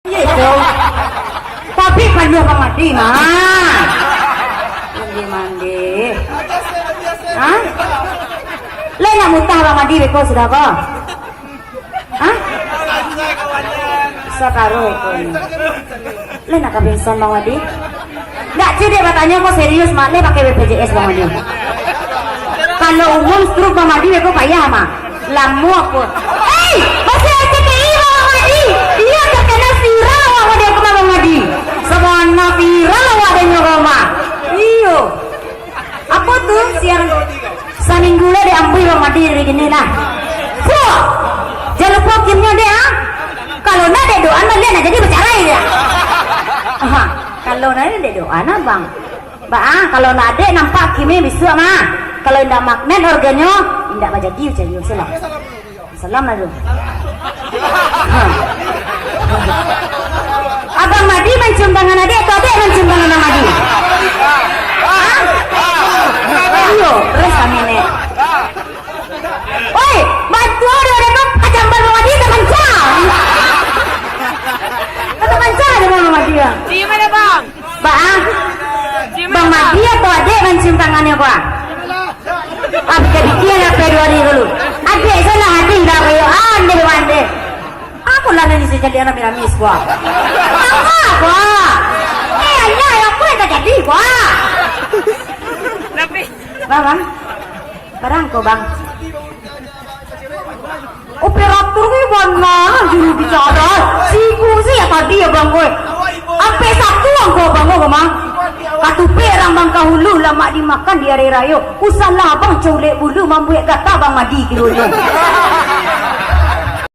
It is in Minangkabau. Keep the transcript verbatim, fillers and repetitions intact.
Iyo itu. Tapi paluah Bang Madi mah. Mandi, mandi. Hah? Lai nak mutah Bang Madi beko sudah ko? Hah? Sakaruh iko ni. Lai nak ka pingsan Bang Madi? Ndak, cek dek batanyo ko serius, Mak. Lai pakai B P J S Bang Madi. Kalau umum stroke Bang Madi beko payah, Mak. Lamo apo? Hei, masih R C T I Bang Madi. Iyo, terkena viral awak model ko mah Bang Madi. Sabana viral awak denyo ko mah. Iyo. Apo tu siang? Saminggu lah diambuih Bang Madi dari kini lah. Fuh! Jan lupo kimnyo dek, ah. Kalau ndak dek doa, baliak nak jadi bacarai dek. Aha, kalau ndak dek doa, nah, Bang. Ba, ah, kalau ndak dek nampak kimnyo bisuak mah. Kalau indak magnet organnyo, indak bajadi bacarai. Salam. Salam lah tu. Ha. Abang Madi mancium tangan adek atau adek mancium tangan Abang Madi? Hah? Iyo, terus kami ni. Oi, bantu ada orang tu kacambar Bang Madi terpancar. Terpancar ada Bang Madi, Bang. Di mana, Bang? Ba, ah? Bang Madi atau adek mancium tangannyo ko, ah? Ah, pikir-pikir lah, P dua D dulu. Adek salah hati dah, kayo ande, ande. Aku lah nangis jadi rami-rami siko. Apa ko? Eh, ayah, apa yang terjadi ko? Tapi Bang, bang. Barang ko, Bang. Operator ni bana juru bicara. Siku si ya tadi ya bang gue. Ampe satu angko bang gue mah. Katupek rang bang kahulu lamak dimakan di hari rayo. Usahlah abang culek bulu mambuek gata bang Madi kironyo.